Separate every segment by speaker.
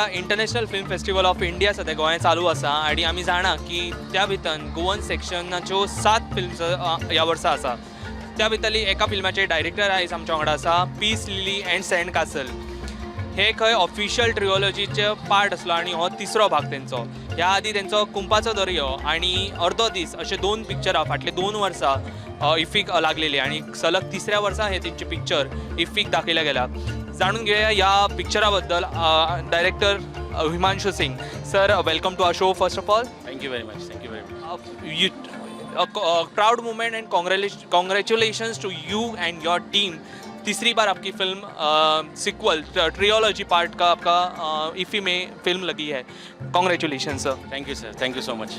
Speaker 1: सध्या International Film Festival of India सध्या गोंयांत चालू आसा आनी आमी जाणा की त्या भितर गोवन सेक्शनाच्यो सात फिल्म्स ह्या वर्सा आसा. त्या भितरली एका फिल्माचे डायरेक्टर आयज आमच्या वांगडा आसा, piece lily and send castle. हे खंय ऑफिशियल ट्रिओलॉजीचे पार्ट आसलो आनी हो तिसरो भाग तेंचो. ह्या आदी तेंचो कुंपाचो दर्यो आनी अर्दो दीस अशे दोन पिक्चरां फाटले 2 वर्सां इफ्फीक लागलेली आनी सलग तिसऱ्या वर्सा हे तेंचे पिक्चर इफ्फीक दाखयल्या गेल्या. जाणून घेवया ह्या पिक्चरा बद्दल director Himanshu Singh. Sir, welcome to our show, first of all.
Speaker 2: Thank you very much, thank you very much.
Speaker 1: You, a proud moment and congratulations to you and your team. तीसरी bar आपकी film sequel ट्रियोलॉजी part का आपका इफ़ी में film लगी है. Congratulation sir.
Speaker 2: Thank you sir, thank you so much.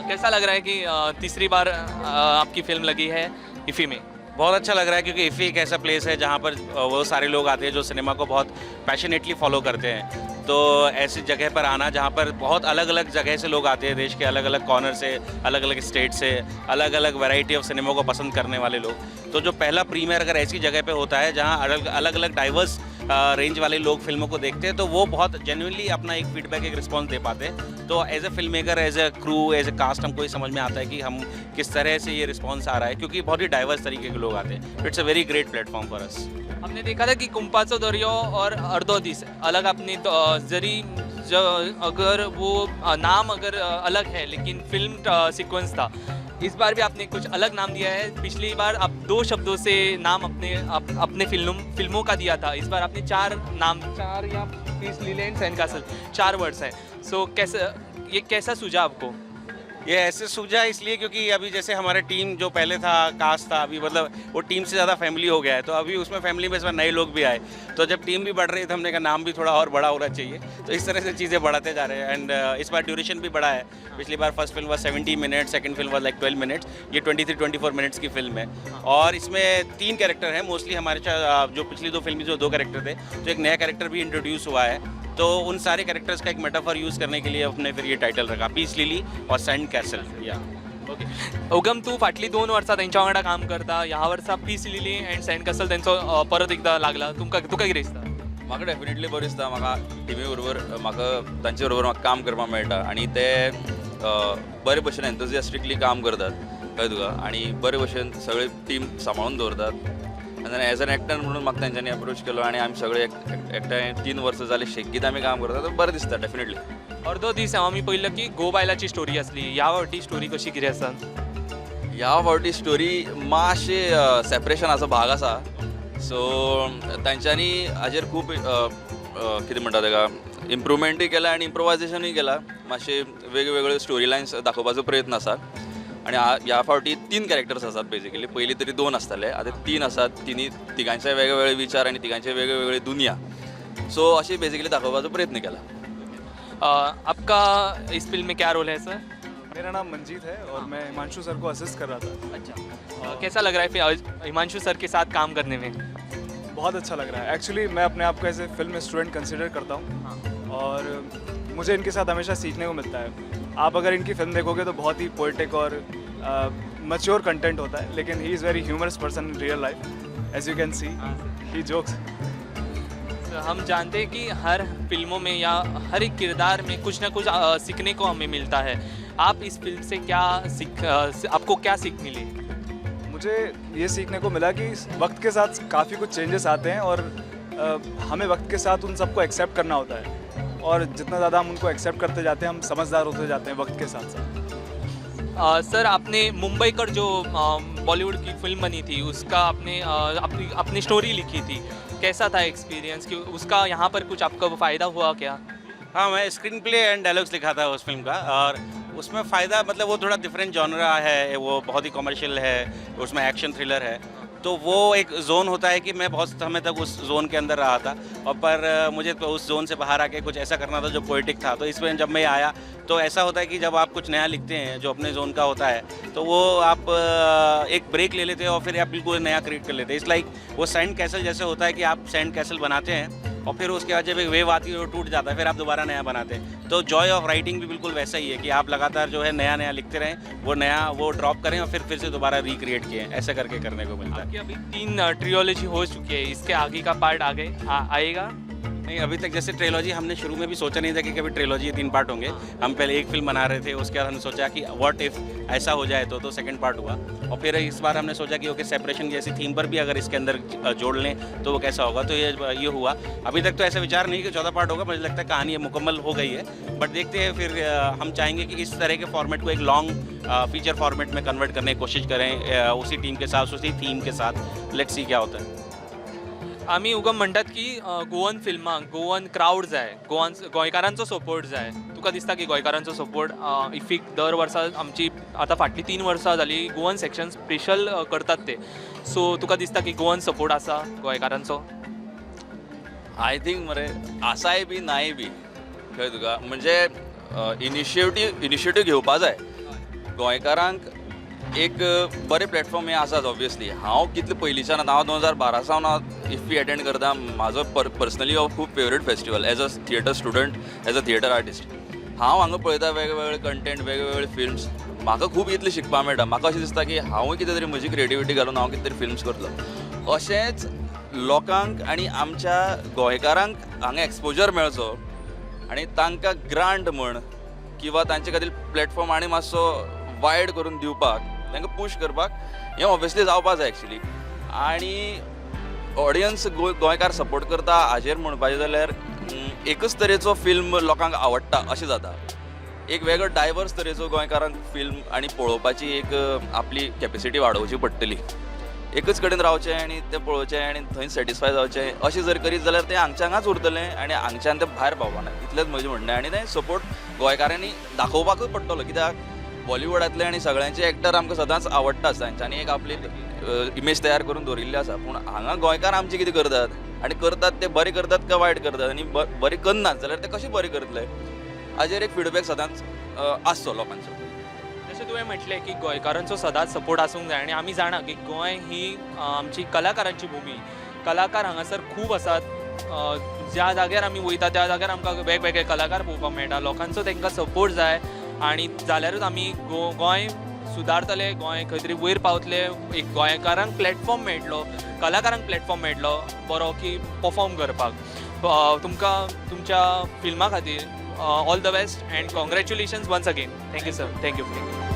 Speaker 1: कैसा लग रहा है कि तीसरी बार आपकी फिल्म लगी है इफ़ी में?
Speaker 2: बहुत अच्छा लग रहा है, क्योंकि इफ़ी एक ऐसा प्लेस है जहाँ पर वो सारे लोग आते हैं जो सिनेमा को बहुत पैशनेटली फॉलो करते हैं. तो ऐसी जगह पर आना जहाँ पर बहुत अलग अलग जगह से लोग आते हैं, देश के अलग अलग कॉर्नर से, अलग अलग स्टेट से, अलग अलग वैरायटी ऑफ सिनेमा को पसंद करने वाले लोग, तो जो पहला प्रीमियर अगर ऐसी जगह पे होता है जहाँ अलग अलग अलग डाइवर्स रेंज वाले लोग फिल्मों को देखते हैं, तो वो बहुत जेन्युइनली अपना एक फीडबैक, एक रिस्पॉन्स दे पाते हैं. तो as a film maker, as a crew, as a cast, हमको ये समझ में आता है कि हम किस तरह से ये रिस्पॉन्स आ रहा है, क्योंकि बहुत ही डाइवर्स तरीके के लोग आते हैं. It's a very great platform for us.
Speaker 1: हमने देखा था कि कुंपाचो दरियो और अर्दो दीस अलग आपने तो, जरी अगर वो नाम अगर अलग है, लेकिन फिल्म सीक्वेंस था. इस बार भी आपने कुछ अलग नाम दिया है. पिछली बार आप दो शब्दों से नाम अपने फिल्मों का दिया था. इस बार आपने चार नाम, चार या peace lily and sand castle, चार वर्ड्स हैं. सो कैसे, ये कैसा सूझा आपको?
Speaker 2: ये ऐसे सूझा इसलिए क्योंकि अभी जैसे हमारे टीम जो पहले था, कास्ट था, अभी मतलब वो टीम से ज़्यादा फैमिली हो गया है. तो अभी उसमें फैमिली में इस बार नए लोग भी आए, तो जब टीम भी बढ़ रही है तो हमने कहा नाम भी थोड़ा और बड़ा होना चाहिए. तो इस तरह से चीज़ें बढ़ाते जा रहे हैं एंड इस बार ड्यूरेशन भी बढ़ा है. पिछली bar first film was 70 minutes, second film was like 12 minutes. ये 23-24 minutes की फिल्म है और इसमें तीन कैरेक्टर हैं मोस्टली. हमारे जो पिछली दो फिल्म जो दो कैरेक्टर थे, तो एक नया कैरेक्टर भी इंट्रोड्यूस हुआ है. तो उन सारे कैरेक्टर्स का एक मेटाफर यूज़ करने के लिए अपने फिर ये टाइटल रखा, पीस लिली और सैंड कैसल या.
Speaker 1: ओके. उगम, तूं फाटली 2 वर्सां तेंच्या वांगडा काम करता. ह्या वर्सा piece lily and send castle तेंचो परत एकदां लागला. तुमकां, तुका कितें दिसता?
Speaker 3: म्हाका डेफिनेटली बरें दिसता. म्हाका टिमी बरोबर, म्हाका तांचे बरोबर म्हाका काम करपाक मेळटा आनी ते बरे भशेन एन्थुजियास्टिकली काम करतात, कळ्ळें तुका, आनी बरे भशेन सगळे टीम सांबाळून दवरतात. आनी एज एन एक्टर म्हणून म्हाका तेंच्यांनी अप्रोच केलो आनी आमी सगळे एकठांय 3 वर्सां जालीं शेगीत आमी काम करतात. तर बरें दिसता डेफिनेटली.
Speaker 1: अर्दो दीस आमी पळयलो की घोव बायलाची स्टोरी आसली. ह्या फावटी स्टोरी कशी कितें आसा?
Speaker 3: ह्या फावटी स्टोरी मातशी सेपरेशनाचो भाग आसा. सो तांच्यांनी हाजेर खूब कितें म्हणटा तेका, इम्प्रुवमेंटूय केला आनी इम्प्रोवायजेशनूय केला. मातशे वेगवेगळ्यो स्टोरी लायन्स दाखोवपाचो प्रयत्न आसा आनी ह्या फावटी तीन कॅरेक्टर्स आसात बेजिकली. पयलीं तरी दोन आसताले, आतां तीन आसात. तिनी तिगांचे वेगवेगळे विचार आनी तिगांचे वेगवेगळे दुनिया. सो अशी बेजिकली दाखोवपाचो प्रयत्न केला.
Speaker 1: आपका इस फिल्म में क्या रोल है सर?
Speaker 4: मेरा नाम मंजीत है और मैं हिमांशु सर को असिस्ट कर रहा था.
Speaker 1: अच्छा, कैसा लग रहा है फिर हिमांशु सर के साथ काम करने में?
Speaker 4: बहुत अच्छा लग रहा है. एक्चुअली मैं अपने आप को as a film student consider करता हूँ और मुझे इनके साथ हमेशा सीखने को मिलता है. आप अगर इनकी फिल्म देखोगे तो बहुत ही पोइटिक और मच्योर कंटेंट होता है, लेकिन he is very humorous person in real life. As you can see, he jokes.
Speaker 1: तो हम जानते हैं कि हर फिल्मों में या हर एक किरदार में कुछ ना कुछ सीखने को हमें मिलता है. आप इस फिल्म से क्या सीख आपको क्या सीख मिली?
Speaker 4: मुझे ये सीखने को मिला कि वक्त के साथ काफ़ी कुछ चेंजेस आते हैं और हमें वक्त के साथ उन सबको एक्सेप्ट करना होता है और जितना ज़्यादा हम उनको एक्सेप्ट करते जाते हैं, हम समझदार होते जाते हैं वक्त के साथ साथ.
Speaker 1: सर, आपने मुंबईकर जो बॉलीवुड की फिल्म बनी थी, उसका आपने अपनी अपनी स्टोरी लिखी थी. कैसा था एक्सपीरियंस कि उसका यहाँ पर कुछ आपका फ़ायदा हुआ क्या?
Speaker 2: हाँ, मैं स्क्रीन प्ले एंड डायलॉग्स लिखा था उस फिल्म का और उसमें फ़ायदा मतलब वो थोड़ा डिफरेंट जॉनरा है, वो बहुत ही कमर्शियल है, उसमें एक्शन थ्रिलर है. तो वो एक जोन होता है कि मैं बहुत समय तक उस जोन के अंदर रहा था और पर मुझे तो उस जोन से बाहर आके कुछ ऐसा करना था जो पोइटिक था. तो इसमें जब मैं आया तो ऐसा होता है कि जब आप कुछ नया लिखते हैं जो अपने जोन का होता है, तो वो आप एक ब्रेक ले लेते हैं और फिर आप बिल्कुल नया क्रिएट कर लेते हैं. It's like वो सैंड कैसल जैसे होता है कि आप सैंड कैसल बनाते हैं और फिर उसके बाद जब एक वेव आती है, वो टूट जाता है, फिर आप दोबारा नया बनाते हैं. तो जॉय ऑफ राइटिंग भी बिल्कुल वैसा ही है कि आप लगातार जो है नया नया लिखते रहें, वो नया वो ड्रॉप करें और फिर से दोबारा रिक्रिएट किए, ऐसा करके करने को मिलता है.
Speaker 1: आपकी अभी तीन ट्रियोलॉजी हो चुकी है. इसके आगे का पार्ट आगे आएगा?
Speaker 2: नहीं, अभी तक जैसे ट्रेलॉजी हमने शुरू में भी सोचा नहीं था कि कभी ट्रेलॉजी तीन पार्ट होंगे। हम पहले एक फिल्म बना रहे थे, उसके बाद हमने सोचा कि what if ऐसा हो जाए तो सेकंड पार्ट हुआ। और फिर इस बार हमने सोचा कि ओके, सेपरेशन जैसी थीम पर भी अगर इसके अंदर जोड़ लें तो वो कैसा होगा, तो ये हुआ। अभी तक तो ऐसा विचार नहीं कि चौथा पार्ट होगा। मुझे लगता है कहानी ये मुकम्मल हो गई है, बट देखते हैं फिर। हम चाहेंगे कि इस तरह के फॉर्मेट को एक लॉन्ग फीचर फॉर्मेट में कन्वर्ट करने की कोशिश करें, उसी टीम के साथ, उसी थीम के साथ। Let's see क्या होता है।
Speaker 1: आमी उगम म्हणटात की गोवन फिल्मांक गोवन क्रावड जाय, गोवन गोंयकारांचो सपोर्ट जाय। तुका दिसता की गोंयकारांचो सपोर्ट इफीक दर वर्सा आमची आतां फाटलीं 3 वर्सां जाली गोवन सेक्शन स्पेशल करतात ते, सो तुका दिसता की गोवन सपोर्ट आसा गोंयकारांचो?
Speaker 3: I think मरे आसाय बी, नाय बी। कळ्ळें तुका? म्हणजे इनिशिएटीव घेवपा जाय। गोंयकारांक एक बरें प्लॅटफॉर्म हें आसाच ऑब्वियसली। हांव कितले पयलींच्यान आतां हांव 2012 सावन हांव इफ्फी एटेंड करता। म्हाजो पर्सनली हो खूब favourite festival as a theatre student, as a theatre artist. हांव हांगा पळयता वेगवेगळे कंटेंट, वेगवेगळे फिल्म्स। म्हाका खूब इतलें शिकपाक मेळटा। म्हाका अशें दिसता की हांवूय कितें तरी म्हजी क्रिएटिविटी घालून हांव कितें तरी फिल्म्स करतलो। अशेंच लोकांक आनी आमच्या गोंयकारांक हांगा एक्सपोजर मेळचो आनी तांकां ग्रांट म्हण किंवा तांचे खातीर प्लॅटफॉर्म आनी मातसो वायड करून दिवपाक, तांकां पूश करपाक हें ऑब्वियसली जावपा जाय एक्चुली। आनी ऑडियन्स गोंयकार सपोर्ट करता हाजेर म्हणपाचें जाल्यार एकच तरेचो फिल्म लोकांक आवडटा अशें जाता। एक वेगळो डायवर्स तरेचो गोंयकारांक फिल्म आनी पळोवपाची एक आपली कॅपेसिटी वाडोवची पडटली। एकच कडेन रावचें आनी तें पळोवचें आनी थंय सॅटिस्फाय जावचें अशें जर करीत जाल्यार तें हांगच्या हांगाच उरतलें आनी हांगच्यान तें भायर पावपाना, इतलेंच म्हजें म्हणणें। आनी तें सपोर्ट गोंयकारांनी दाखोवपाकूच पडटलो, कित्याक बॉलिवूडांतले आनी सगळ्यांचे एक्टर आमकां सदांच आवडटाच, तांच्यांनी एक आपली इमेज तयार करून दवरिल्ली आसा। पूण हांगा गोंयकार आमचे कितें करतात आनी करतात ते बरें करतात काय वायट करतात आनी बरें करनात जाल्यार ते कशें बरें करतले, हाजेर एक फिडबॅक सदांच आसचो लोकांचो।
Speaker 1: जशें तुवें म्हटलें की गोंयकारांचो सदांच सपोर्ट आसूंक जाय आनी आमी जाणा की गोंय ही आमची कलाकारांची भुमी। कलाकार हांगासर खूब आसात। ज्या जाग्यार आमी वयता त्या जाग्यार आमकां वेगवेगळे कलाकार पळोवपाक मेळटा। लोकांचो तांकां सपोर्ट जाय आनी जाल्यारूच आमी गोंय सुदारतले, गोंय खंय तरी वयर पावतले, एक गोंयकारांक प्लॅटफॉर्म मेळटलो, कलाकारांक प्लॅटफॉर्म मेळटलो बरो की परफॉर्म करपाक। तुमकां तुमच्या फिल्मा खातीर all the best and congratulations once again. Thank you, sir. Thank you, thank you.